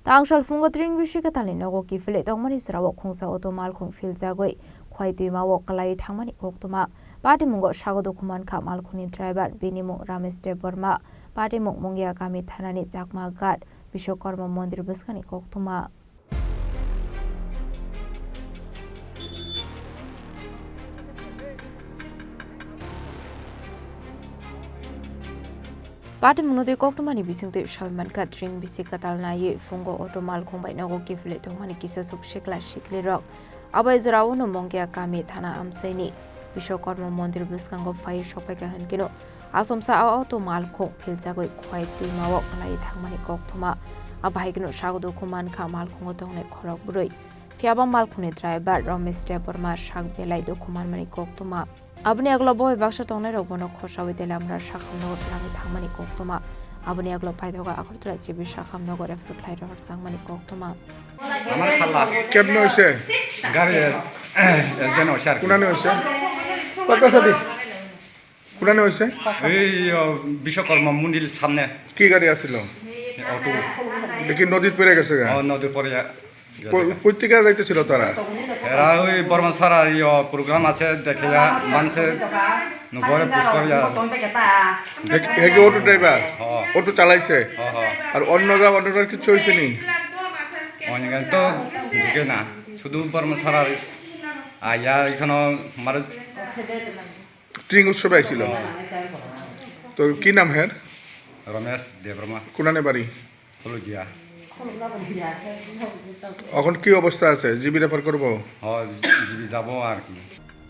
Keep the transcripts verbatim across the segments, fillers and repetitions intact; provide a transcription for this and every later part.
Tangshal phungo tring bisi kwtalni nogo kiphilwi tongmani jorao khungsa auto malkhung philjagwi khwai twima o kwlaiwi thangmani koktwma. Patimungo sago dukhu mankha malkhungni driver, bini mung Ramesh Debbarma. Patimung Mungia kami thanani Chakma Ghat Biswakarma Mondir bwskangni koktwma. Patimungno twi koktwmani bisingtwi sawi mankha, tring bisi kwtal naiwi phungo auto malkhung bai nogo kiphilwi tongmani kisa swk sikla siklirok. Abai jorao no Mungia kami thana amchaini Biswakarma Mondir bwskango phaiwi sokphaikha hwnkhe no Asomsa o auto malkhung philjagwi khwai twima o kwlaiwi thangmani koktwma. Abo hai kheno sago dukhu mankha malkhungo tongnai khorok bwrwi. Phiyaba malkhungni driver Ramesh Debbarma sak belai dukhu manmani koktwma. Aboni aglo boi baksa tongnairok bono khosawi Telamra sakham nogo twlangwi thangmani koktwma. Aboni aglo paithago Agartala G B sakham nogo refer khlai rohorjakmani koktwma. আমার শালা। কেমনে হয়েছে? গাড়ি এ-, এক্সিডেন্ট হয়েছে আর কি। কোনানে হয়েছে? কথা সাথে। কোনানে হয়েছে? এই, ও, বিশ্বকর্মা মন্দির সামনে। কি গাড়ি আসছিল? অটো। দেখি নদীত পড়ে গেছে গা? ও, নদীর পরে গেছে কই-, গা। কই থেকে যাইতেছিল তারা? এরা ওই বর্মন সারা, ইয়ে, প্রোগ্রাম আছে, দেখে মানুষে ঘরে পুশ করে আর। হে-, হে কি অটো ড্রাইভার? হ্যাঁ। অটো চালাইছে? হ্যাঁ, হ্যাঁ। আর অন্যরা, অন্যরা কিছু হয়েছে নি? অনেকে তো ঢুকে না, শুধু বর্মন সারা আয়া এখানে মারে ট্রিং উৎসবে আইছিল। হ্যাঁ। তো কি নাম হের? রমেশ দেববর্মা। কোনানে বাড়ি? হলুদিয়া। এখন কি অবস্থা আছে? জিবি রেফার করবো? হ্যাঁ, জিবি যাবো আর কি।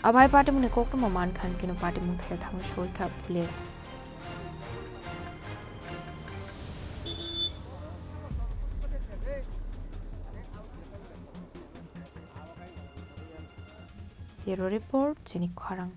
Abai patimungni koktwma mankha hwnkhe no patimung thaya thangwi sogwi kha police. Bureau Report, chini khorang.